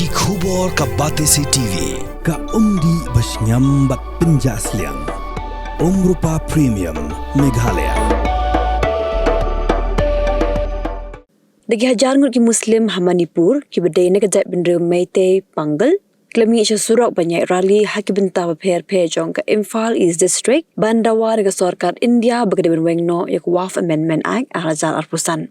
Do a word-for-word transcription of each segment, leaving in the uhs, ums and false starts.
Ki khubor ka Batesi T V, ka umdih ba shngiam bad pynjah sliang. Umrupa Premium, Meghalaya. Da ki hajar ngut ki Muslim ha Manipur, kiba dei na ka jaitbynriew Meitei Pangal, ki la mih sha surok ban ïaid rally ha ki bynta bapher bapher jong ka Imphal East District, ban dawa ïa ka sorkar India ba ka dei ban weng noh ïa ka Waqf Amendment Act ar hajar arphew san.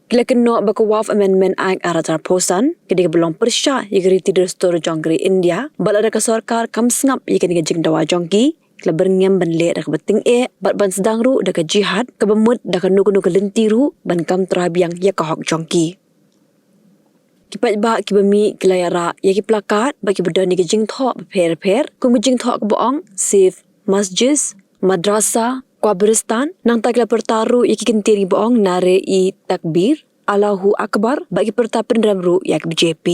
Ki la kynnoh ba ka Waqf Amendment Act ar hajar arphew san ka dei kaba long pyrshah ïa ka riti dustur jong ka ri India, bad lada ka sorkar kam sngap ïa kane ka jingdawa jong ki, ki la byrngem ban leh da kaba tyngeh bad ban sdang ruh da ka jihad, kaba mut da kano kano ka lynti ruh ban kam trai biang ïa ka hok jong ki. Ki paidbah kiba mih ki la ïarah ïa ki plakat bad kiba don ïa ki jingthoh bapher bapher, kum ka jingthoh kaba ong Save Masjid, Madrasa, Qabristan, nangta ki la pyrta ruh ïa ki kyntien kiba ong Nare-e-Takbir, Allahu Akbar, bad ki pyrta pynrem ruh ïa ka B J P.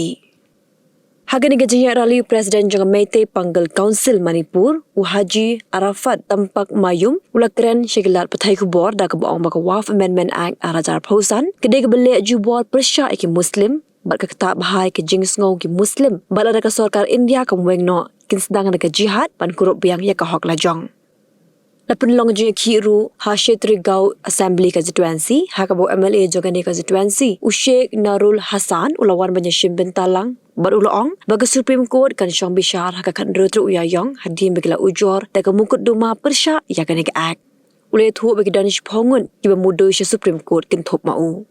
Ha kane ka jingïaid rally, u President jong ka Meitei Pangal Council Manipur, u Haji Arafat Tampak Mayum, u la kren sha ki lad pathai khubor da kaba ong ba ka Waqf Amendment Act ar hajar arphew san ka dei kaba leh jubor pyrshah ïa ki Muslim, bad ka ktah bha ïa ka jingsngew ki Muslim, bad lada ka sorkar India kam weng noh, kin sdang da ka jihad ban kurup biang ïa ka hok lajong. La pynlong jingïakhih ruh ha Kshetrigaon Assembly Constituency, ha kaba u M L A jong kane ka constituency, u Sheikh Narul Hassan, u la wan ban ïashim bynta lang, bad u la ong ba ka Supreme Court kan shong bishar ha ka khathynriew tarik u Ïaïong, hadien ba ki la ujor da ka mukotduma pyrshah ïa kane ka Act. U la ïathuh ba ki don shiphew ngut kiba mudui sha Supreme Court kin thup ma u.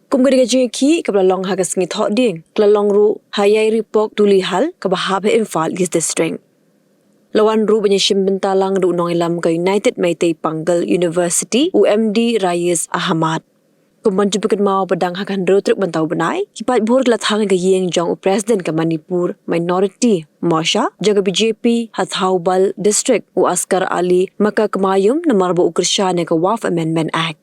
Kum ka dei ka jingïakhih kaba la long ha ka sngi Thohdieng, ka la long ruh ha Yairipok Tuliahal kaba hap ha Imphal East District. La wan ruh ban ïashim bynta lang da u nongïalam ka United Meitei Pangal University, u M D Rais Ahmad. Kum ban jubab kynmaw ba dang ha ka hynriew tarik mynta u bnai, ki paidbah ki la thang ïa ka ïing jong u President ka Manipur Minority Morcha jong ka B J P ha Thoubal District, u Asghar Ali Makakmayum, namar ba u kyrshan ïa ka Waqf Amendment Act.